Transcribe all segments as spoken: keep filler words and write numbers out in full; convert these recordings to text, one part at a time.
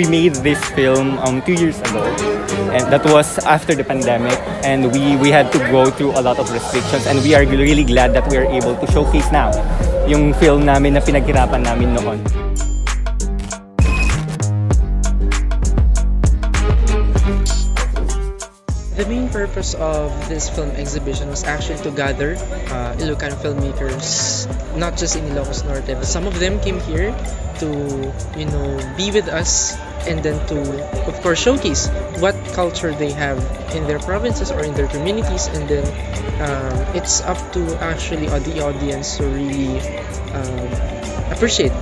We made this film um, two years ago, and that was after the pandemic, and we, we had to go through a lot of restrictions, and we are really glad that we are able to showcase now yung film namin na pinaghirapan namin noon. The main purpose of this film exhibition was actually to gather uh, Ilocano filmmakers, not just in Ilocos Norte, but some of them came here to, you know, be with us and then to, of course, showcase what culture they have in their provinces or in their communities, and then um, it's up to actually uh, the audience to really um, appreciate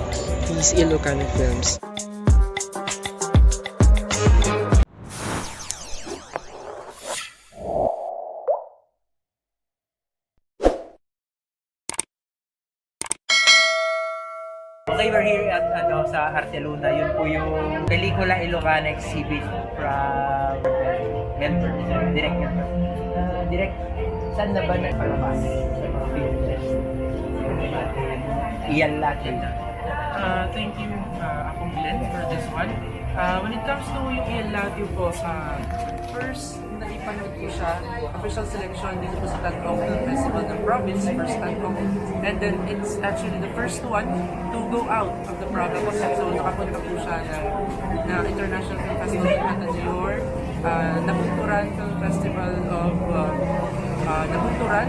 these Ilocano films. Okay, we're here at ano, sa Arte Luna. Yun po yung Pelikula Ilocana exhibit from Melbourne, Direk Melbourne. Uh, Direk, saan na ba nagpalabas? Iyan lahat yun. Uh, thank you, uh, Apong Glenn, for this one. Uh, when it comes to yung Ian Latio po, uh, first na ipanood ko siya, official selection dito po sa Tagum Film Festival ng province, first Tagum. And then it's actually the first one to go out of the province. So nakapunta po siya na, na International Film Festival ng Ateneo, uh, Nabunturan Film Festival of uh, uh, Nabunturan,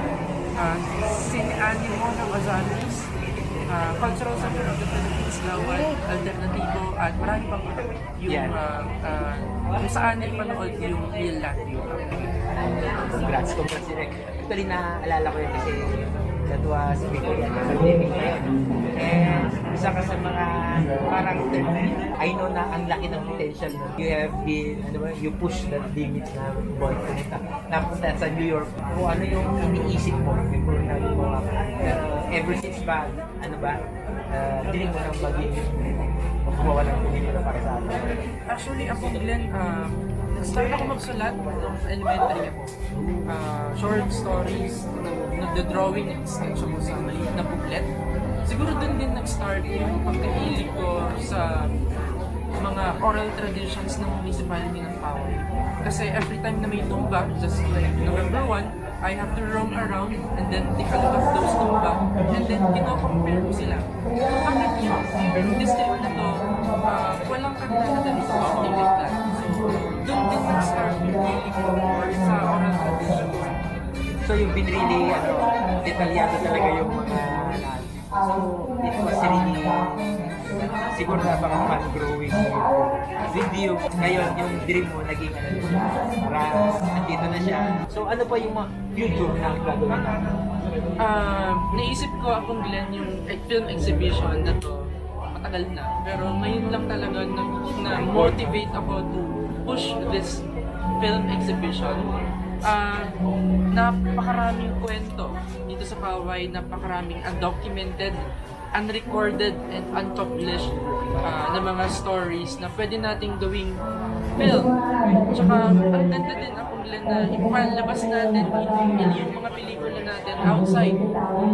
uh, Cine Animo ng Ozamiz, uh, Cultural Center of the Philippines, Lawag, Alternatibo, at marami pang iba. Yung, Yan. Uh, uh, kung saan ipanood yung Real Life View. Congrats, congrats, Direk. Actually, naalala ko yun kasi that was before the pandemic pa yun. And isa ka sa mga parang, I know na ang laki ng potential mo. You have been, ano ba, you push that limits na boy pumunta. Napunta sa New York. Kung ano yung iniisip mo before na gumawa ka. Pero ever since ba, ano ba, uh, dream mo nang maging o gumawa ng pelikula para sa atin? Actually, Apong Glenn, uh, nag-start ako magsulat nung elementary ako. Uh, short stories, nagda-drawing and sketch ako sa maliit na booklet. Siguro dun din nag-start yung pagkahilig ko sa mga oral traditions ng municipality ng Paway. Kasi every time na may tumba, just like November one, I have to roam around and then take a look at those tumba and then kino-compare ko sila. Bakit yung district na to, uh, walang kanta na ganito, something like that. So, doon din nag-start yung feeling ko sa oral tradition. So you've been really ano, detalyado talaga yung mga lahat. So it was really siguro napaka fun growing with you. Ngayon yung dream mo naging ano, para nandito na siya. So ano pa yung mga future na gagawin natin? Ah, naisip ko, Apong Glenn, yung film exhibition na to matagal na. Pero ngayon lang talaga na, na-motivate ako to push this film exhibition. Ah, napakaraming kwento dito sa Paway, napakaraming undocumented, unrecorded, and unpublished ah, na mga stories na pwede nating gawing film. Tsaka ang ganda din, Apong Glenn, na ipalabas natin, i-, yung mga pelikula natin outside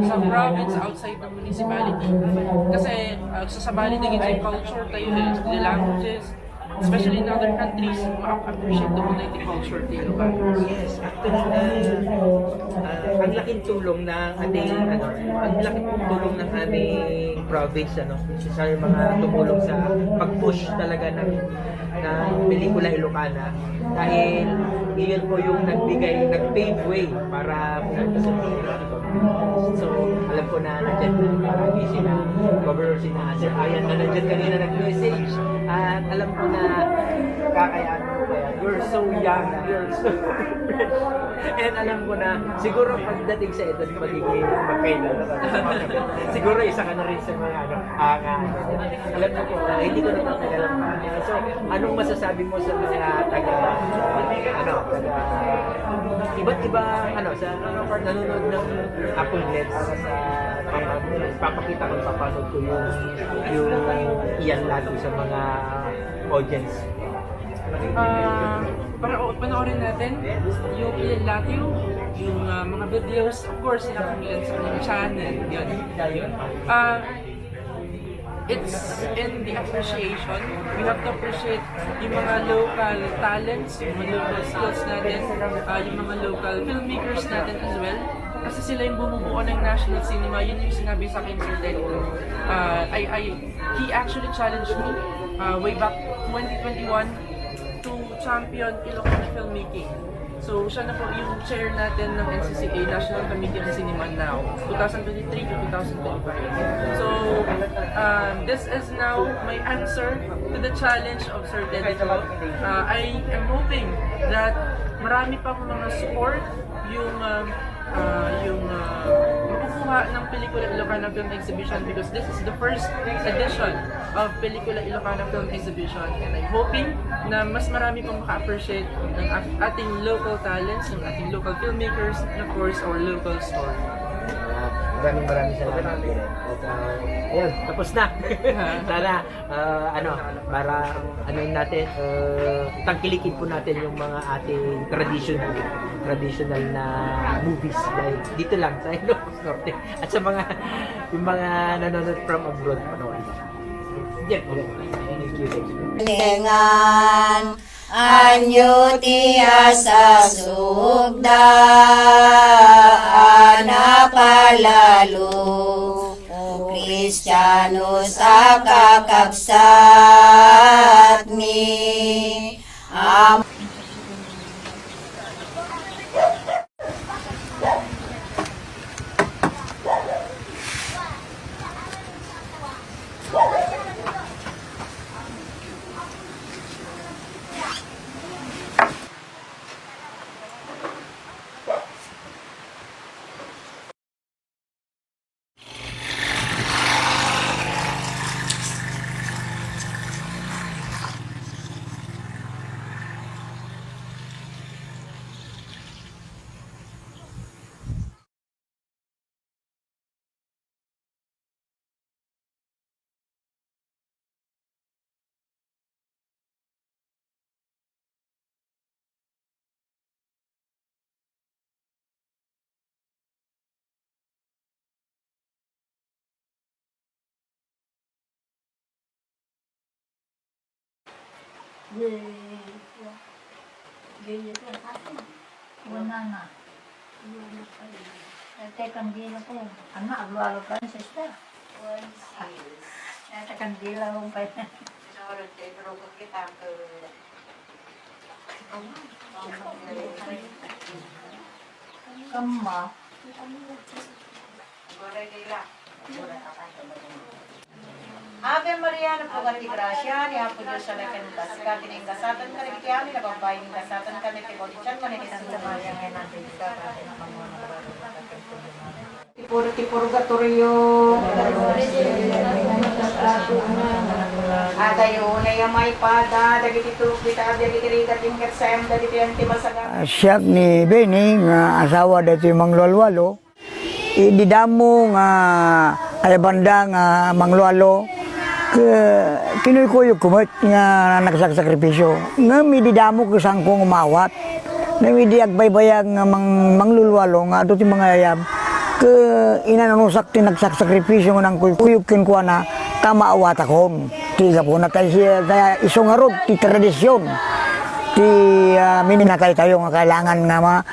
sa province, outside ng municipality. Kasi uh, sasabali din yung culture tayo eh, the languages, especially in other countries, ma-appreciate mo na yung culture tayo. Yes, actually, uh, uh, ang laking tulong ng ating, ano, ang laking tulong ng aming province, ano, sa mga tumulong sa pag-push talaga ng, ng pelikula Ilocana. Dahil iyon po yung nagbigay, nag-pave way para pumunta sa mga So, alam ko na nandiyan na marami sina Governor, sina Sir Ayan na nandiyan kanina nag-message. At alam ko na kakayaan mo kaya. You're so young. You're so fresh. And alam ko na siguro pagdating sa edad magiging magkailan na tayo. Siguro isa ka na rin sa mga ano, ah, nga, ano. Alam ko po, ah, hindi ko na tatagal ang mga. So, anong masasabi mo sa mga taga, ano, taga, iba't iba, ano, sa nanonood ng Apple Blend para sa pamag-, papakita ko, papanood ko yung, yung Ian Lato sa mga audience? Ah, para o, panoorin natin yung Ian Lato, yung ah, mga videos, of course, na Apple Blend sa kanyang channel. Yun. Ah, It's in the appreciation. We have to appreciate yung mga local talents, yung mga local skills natin, ah, yung mga local filmmakers natin as well. Kasi sila yung bumubuo ng national cinema. Yun yung sinabi sa akin ni Sir Ted. Ah, I, I, he actually challenged me, ah, way back twenty twenty-one to champion Ilocano filmmaking. So, siya na po yung chair natin ng N C C A, National Committee on Cinema now, two thousand twenty-three to two thousand twenty-five. So, um, this is now my answer to the challenge of Sir Ted Ito. Uh, I am hoping that marami pang mga support yung, um, uh, yung, uh, makukuha ng Pelikula Ilocana Film Exhibition, because this is the first edition of Pelikula Ilocana Film Exhibition, and I'm hoping na mas marami pang maka-appreciate ng at-, ating local talents, ng ating local filmmakers, and of course, our local story. Ayan. Maraming, maraming salamat, Direk. At, ah, ayan, tapos na. Sana, ah, ano, para, ano yun natin, ah, tangkilikin po natin yung mga ating traditional, traditional na movies. Dahil dito lang sa Ilocos Norte. At sa mga, yung mga nanonood from abroad, panoorin. Yan, yan. Thank you, thank you. Lengan, anyo ti asasukda a napalalo, o Kristianos a kakabsatmi. Am- Wala na. Ate, kandila ko. Ano, aglualo pa yun, sister? Ate, kandila ko pa yun. Kama. Ave Maria, napugan ti gracia, ni Apo Dios a naikkan kas ka, ti naingasatan ka dagiti amin a babbai, naingasatan ka met ti tian-mo, iti Santa Maria, nga inanak ti Dios, ti pur-, ti purgatorio. Adayo, unay a maipada, dagiti tulok dita, dagiti rigat, ingat sayam, dagiti antimasagan. Siak ni Benny nga asawa daytoy manglualualo. Idi damo nga ayabanda nga manglualo, ke-, kinuykuyogko met nga nagsaksakripisyo. Ngem idi damo, ke sangko nga umawat. Ngem idi agbaybayag nga mang-, manglulualo nga adu ti mangayab, ke inanunosak ti nagsaksakripisyo nga nangkuykuyog kenkuana, ta maawatakon. Ti gapuna ta isi-, ta isu ngarud ti tradision ti, ah, minakaytayo nga kailangan nga ma-,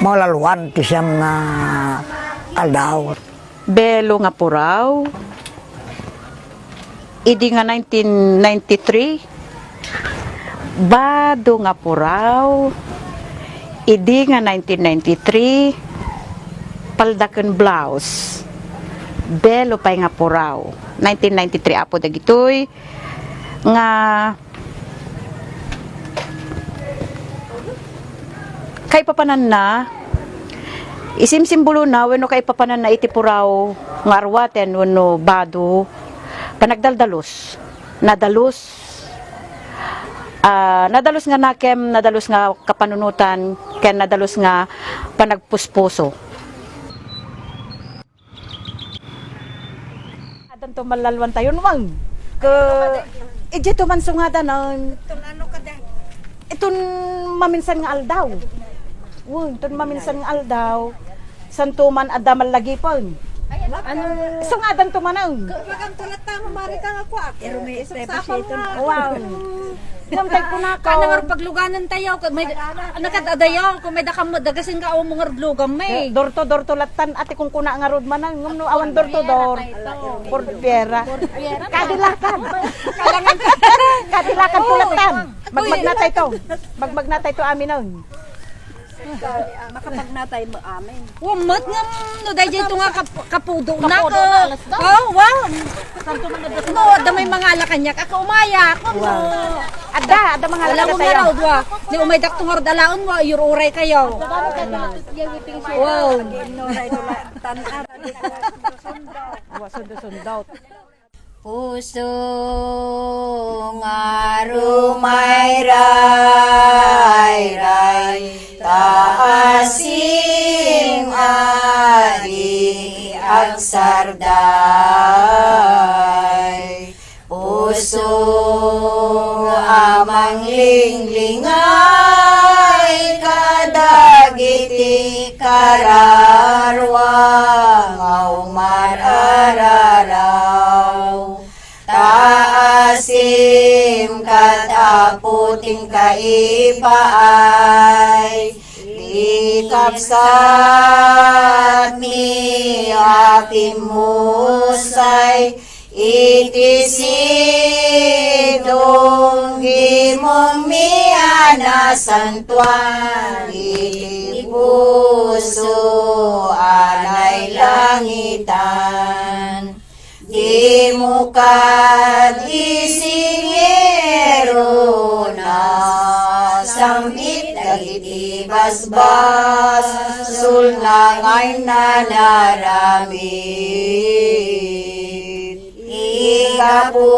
malaluan ti siam nga aldaw. Belo nga puraw. Idi nga nineteen ninety-three, bado nga puraw. Idi nga nineteen ninety-three, palda ken blouse. Belo pay nga puraw. Nineteen ninety-three, apo dagitoy nga kaipapananna, isimsimbolona wenno kaipapananna iti puraw nga arwaten wenno bado, panagdaldalus, nadalus, ah, nadalus nga nakem, nadalus nga kapanunotan, ken nadalus nga panagpuspuso. Adanto mallaluan tayo, nuang. Ke, idiay to man sungadanan. Itun ano ka, day? Itun maminsan nga aldaw. Uy, itun maminsan nga aldaw. Santo man adda mallagipen. Ano? Sungadan to man, ang. Maganto latta. Mari ka nga kuak. Pero may isang sapang nga. Wow. Ngem tay kunaka. Kana nga pagluganan tayo, kag may, ano ka, adayo, kung may dakam, dagasin ka, o mo nga lugan, may. Door to door to latan, ati kung kuna nga road manan, ngem no awan door to door. Pordiera. Kadilakan. Kadilakan to latan. Magmagnatay to. Magmagnatay to, aminon. Makapagnatay mo amin. Wa, met nga, mm, no, dahil dito nga kap-, kapudo na ko. Kapudo na, alas dos. Oh, wow. No, adda may mga alakan niya. Ako umaya, ako mo. Wow. Adda, adda mga alakan tayo. Wala mo nga raw, wa. Ni umay dakto nga raw dalaon, wa, yururay kayo. Wow. Wa, sundo-sundo. Puso nga rumayrayray, ta asim a di agsarday. Puso a manglinglingay kadagiti kararua nga umarararaw. Ta asim kat Apo ti kaipaay, ti kabsatmi a pimmusay, iti sidong gimongmi a nasantuan, iti puso a nailangitan. Dimo kad isingerona, sam-it dagiti basbasolna nga innanaramid. Ikapu,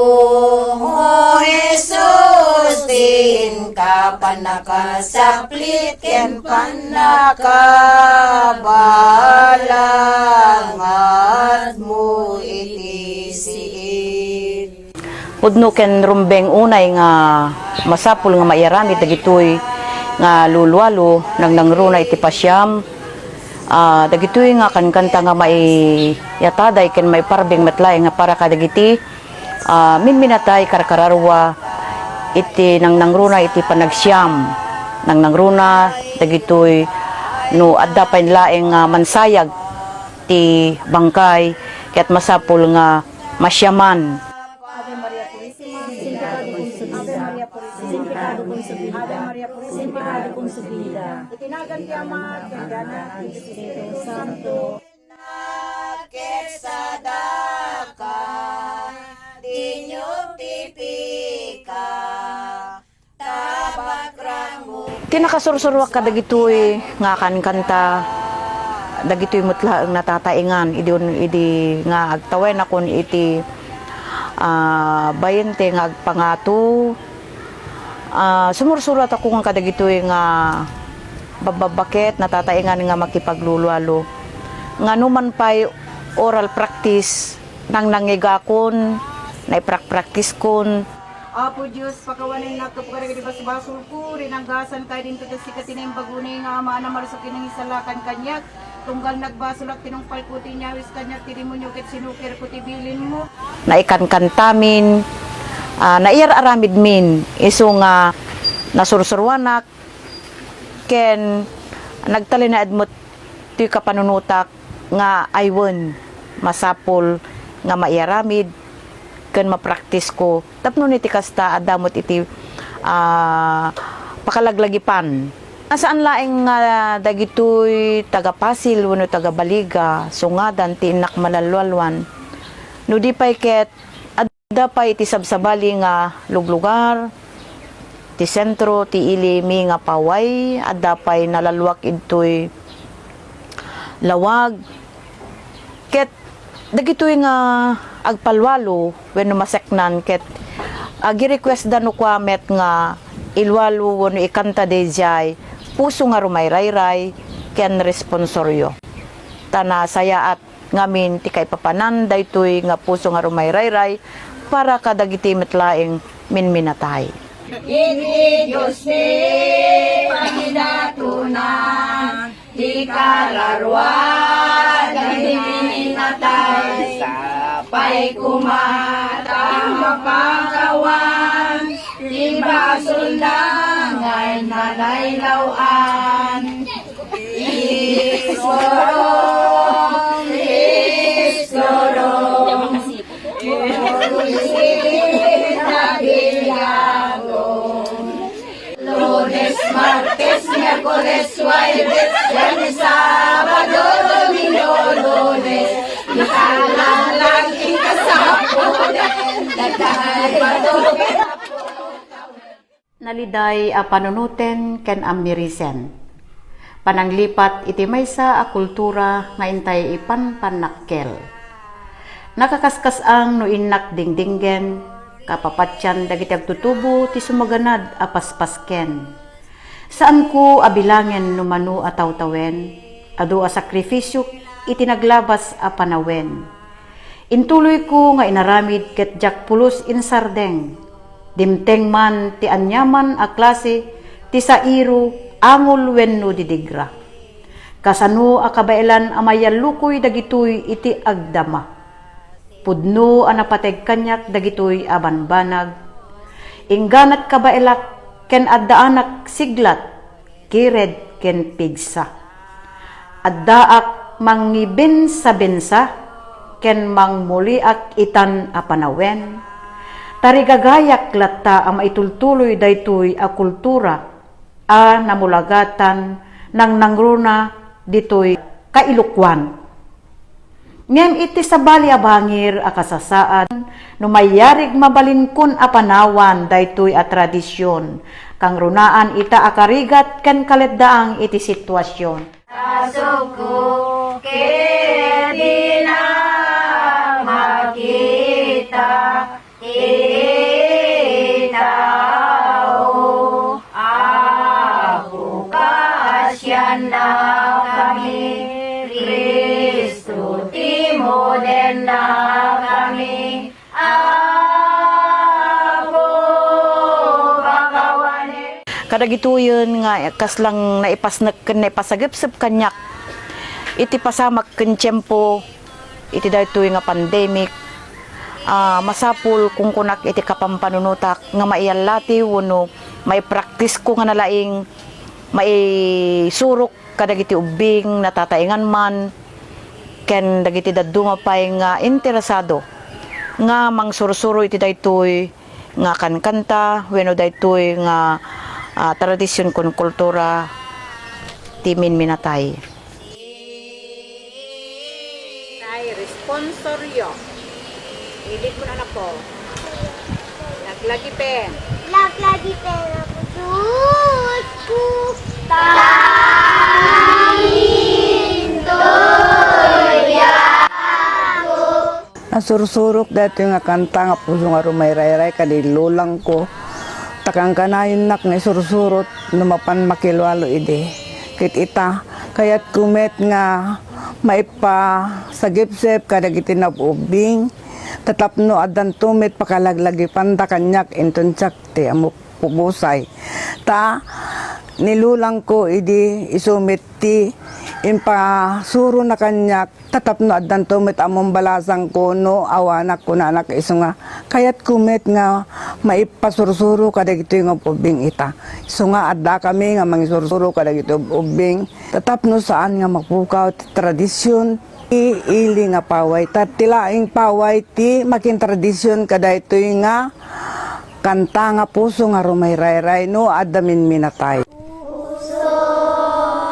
O Jesus, ti inka pannakasaplit ken pannakabalangatmo iti siit. Pudno ken rumbeng unay nga masapul nga maiaramid dagitoy nga lulualo, nangnangruna iti pasiam. Ah, dagitoy nga kankanta nga maiyataday ken maiparbeng met laeng nga para kadagiti ah, minminatay karkararua iti nangnangruna iti panagsiam. Nangnangruna dagitoy no adda pay laeng nga mansayag ti bangkay ket masapul nga masiaman. Ave Maria Purisima, sin pecado concebida. Ave Maria Purisima, sin pecado concebida. Ave Maria Purisima, sin pecado concebida. Iti nagan ti Ama, ken ti Anak, ken ti Espiritu Santo. Ket sadaka, dinyo ti pika, ta bakrangmo. Ti nakasursuruak kadagitoy nga kankanta, dagitoy met laeng natataengan idi, idi nga agtawenakon iti, ah, bayente nga agpangato, Ah, sumursurat ako nga kadagitoy nga babbabaket, natataengan nga makipaglulualo. Nga numan pay oral practice, nangnangigakon, naiprakpraktiskon. Apo Dios, pakawanennak gapu kadagiti basbasolko, rinanggasanka idinto ta sika ti naimbag unay nga Ama a namarsok ken nangisalakan kaniak. Tunggal nagbasolak, tinungpalko ti inyawis kaniak ti demonio ket sinukerko ti bilinmo. Naikankantamin, ah, naiyar-aramidmin, isu nga nasursuruanak ken nagtalinaed met ti kapanunotak nga aywen, masapul nga maiaramid ken mapraktisko. Tapno iti kasta, adda met iti, ah, pakalaglagipan. Saan laeng nga dagitoy taga-Pasil wenno taga-Baliga, sungadan ti innak malallualluan. No di pay ket, adda pay iti sabsabali nga luglugar, ti sentro, ti ili mi nga paway, adda pay nalalluak idtoy lawag. Ket dagitoy nga agpallualo wenno maseknan ket agirequestda no kua met nga illualo wenno ikanta daydiay Puso nga Rumayrayray ken Responsorio. Ta nasayaat ngamin ti kaipapanan daytoy nga Puso nga Rumayrayray para kadagiti met laeng minminatay. Iti Dios ti pangidaton, ti kararua dagiti minatay. Sapay Kumata mapakawan, ti basolda nga nalaylawaan. Istorong, istorong, Lunes, Martes, Miyerkules, Huwebes, Biyernes, Sabado, Domingo, Lunes. Ikalanglang ikasapulen, nagkaibato. Naliday a panunoten ken ammirisen. Pananglipat iti maysa a kultura nga intay ipanpannakkel. Nakakaskas-ang no innak dingdinggen, kapapatian dagiti agtutubo ti sumaganad a paspasken. Saanko a bilangen no mano a tawtawen, adu a sakrifisiok iti naglabas a panawen. Intuloyko nga inaramid ket diak pulos insardeng. Dimteng man ti aniaman a klase ti sairo, angol wenno didigra. Kasano a kabaelan a mayallukoy dagitoy iti agdama. Pudno a napateg kaniak dagitoy a banbanag. Ingganat kabaelak ken addaanak siglat, kired ken pigsa. Addaak mangibensa-bensa ken mangmuliak itan a panawen. Tarigagayak latta a maitultuloy daytoy a kultura a namulagatan nangnangruna ditoy kailokuan. Ngem iti sabali a bangir a kasasaad, no mayarig mabalinkon a panawan daytoy a tradision, kangrunaan ita a karigat ken kaleddaang iti situasion. Asukko ket dina makita ti tao, Apo, kaasiannakami, Cristo, timodennakami, Apo, pakawanen. Kadagitoyen nga kaslang naipasnek ken naipasagepsep kaniak iti pasamak ken tiempo iti daytoy nga pandemic, ah, masapul kunkunak iti kapampanunotak nga maiyallatiw wenno maipraktisko nga nalaing maisurok kadagiti ubbing, natataengan man, ken dagiti dadduma pay nga interesado nga mangsursuro iti daytoy nga kankanta wenno daytoy nga, ah, tradision ken kultura ti minminatay. Tay responsoryo. Read mo na, anak ko. Laglagipen. Laglagipen, Apo Dios ko. Tangintoy ako. Nasursurok daytoy nga kanta nga puso nga rumayrayray kadi lulangko. Ta kankanayennak nga isursurot no mapan makilualo idi. Ket ita, kayatko met nga maipasagipsagip kadagiti nag-ubbing, ta tapno addanto met pakalaglagipanda kaniak inton siak ti ammok pubusay. Ta ni lulangko idi isu met ti impasurona kaniak, ta tapno addanto met ammon balasangko no awanak, kunanak, isu nga kayatko met nga maipasursuro kadagitoy nga ub-ubbing ita. Isu nga addakami nga mangisursuro kadagitoy ub-ubbing, ta tapno saan nga mapukaw ti tradision ti ili nga paway, ta ti laeng paway ti makintradision kadaytoy nga kanta nga puso nga rumayrayray no adda minminatay. Puso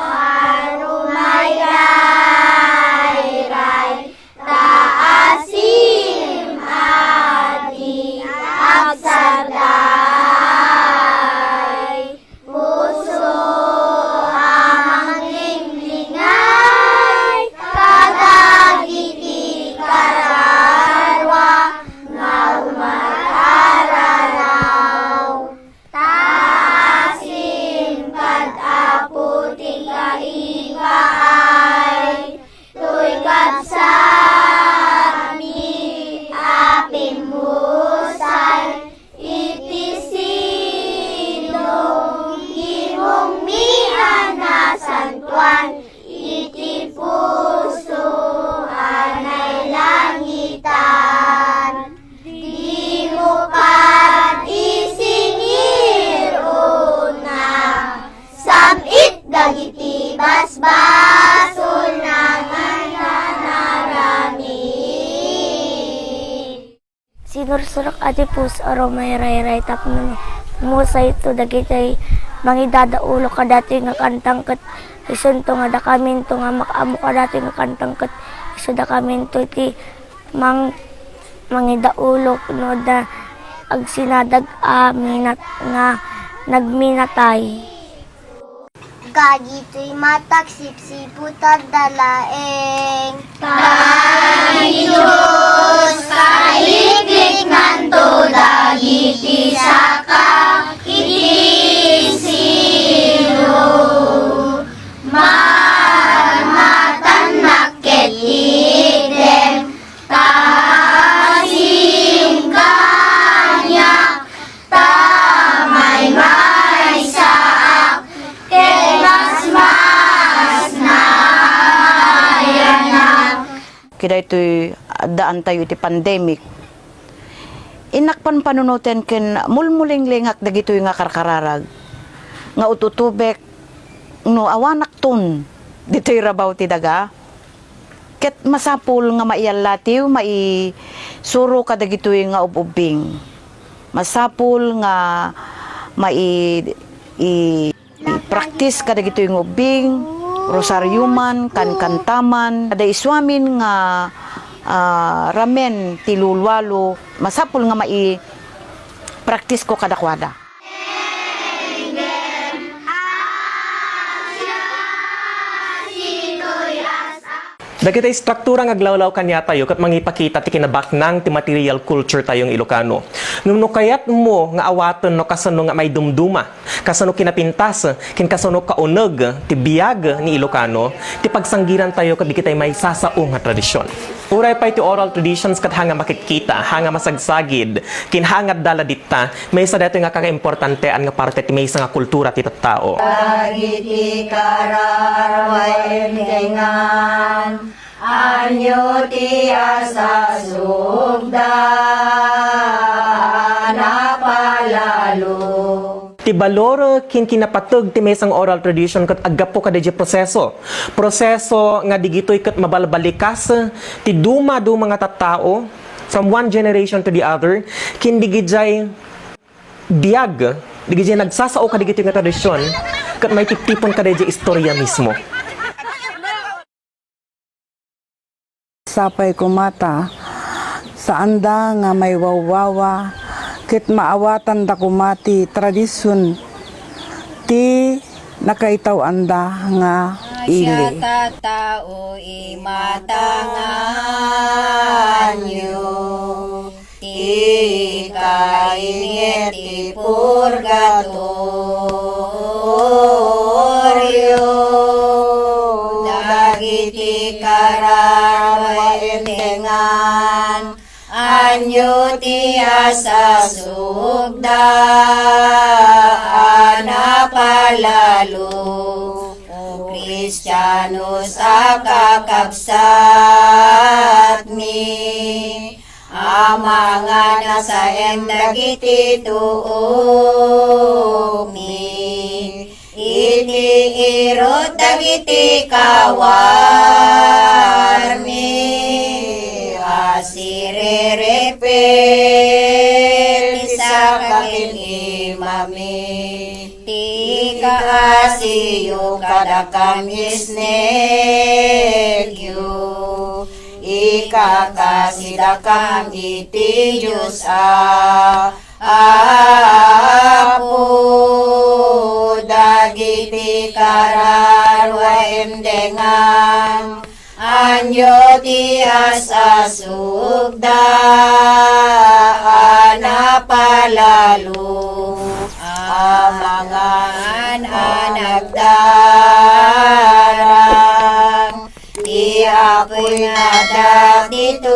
a rumayrayray, ta asim a di agsagday. Puso a manglinglingay kadagiti kararua nga umararanaw. Ta asim kad Apo ti kaipaay, toy kabsatmi a pimmusay, iti sinong imongmi a nasantoan, iti puso a nailangitan. Sursurok a ti puso, rumayrayray tapno musayto dagiti mangidadaulok kadatoy nga kantang ket isunto nga dakaminto nga makaammo kadatoy nga kantang ket isu dakaminto ti mang-, mangidaulok no da agsinadag a minat-, nga nagminatay. Dagitoy matak sipsiput adda laeng. Kanitus, kaitiknanto dagiti saka iti silo. Marmatannak ket itdem, ta singkaniak, ta maymaysaak, ket masmasnayanak. Kadaytoy addaantayo iti pandemic, innak panpanunoten ken mulmulinglingak dagitoy nga karkararag nga ut-utubek no awanakton ditoy rabaw ti daga. Ket masapul nga maiyallatiw, maisuro kadagitoy nga ub-ubbing. Masapul nga mai-, i-, i-practice kadagitoy nga ubbing, rosaryo man, kankanta man. Kada isuamin nga, ah, ramen ti lulualo, masapul nga mai-practice ko kadakuada. Dagiti istruktura nga aglawlaw kaniatayo ket mangipakita ti kinabaknang ti material culture tayo nga Ilocano. Ngem no kayatmo nga awaten no kasano nga maidumduma, kasano kinapintas, ken kasano kauneg ti biag ni Ilocano, ti pagsanggiran tayo ket dagiti maysasao nga tradision. Uray pay ti oral traditions ket hanga makitkita, hanga masagsagid, ken hanga adda la ditta, maysa daytoy nga kakaimportantean nga parte ti maysa nga kultura ti tattao. Dagiti kararua entengan, ania ti asasukda a napalalo. Ti balor ken kinapateg ti maysa nga oral tradition ket aggapu kadaydiay proseso. Proseso nga digitoy ket mabalbalikas ti dumaduma nga tattao from one generation to the other, ken digidiay biag, digidiay nagsasao kadigitoy nga tradision, ket maitiptipon kadaydiay istorya mismo. Sapay koma ta, saanda nga maiwawwawa, ket maawatanda koma ti tradision ti nakaitaw-anda nga ili. Siya tattao imatanganyo. Ti kainget ti purgatorio, dagiti kararua entengan, ania ti asasukda a napalalo. O Kristianos a kakabsatmi, amangan a saem dagiti tuokmi iti irut dagiti kawarmi a sirerepel ti saka ken imami. Ti kaasiyo kadakam isnekyo. Ikakasidakam iti Dios a Apo, dagiti kararua entengan, ania ti asasukda a napalalo, amangan a nagdarang ti Apoy nga adda ditoy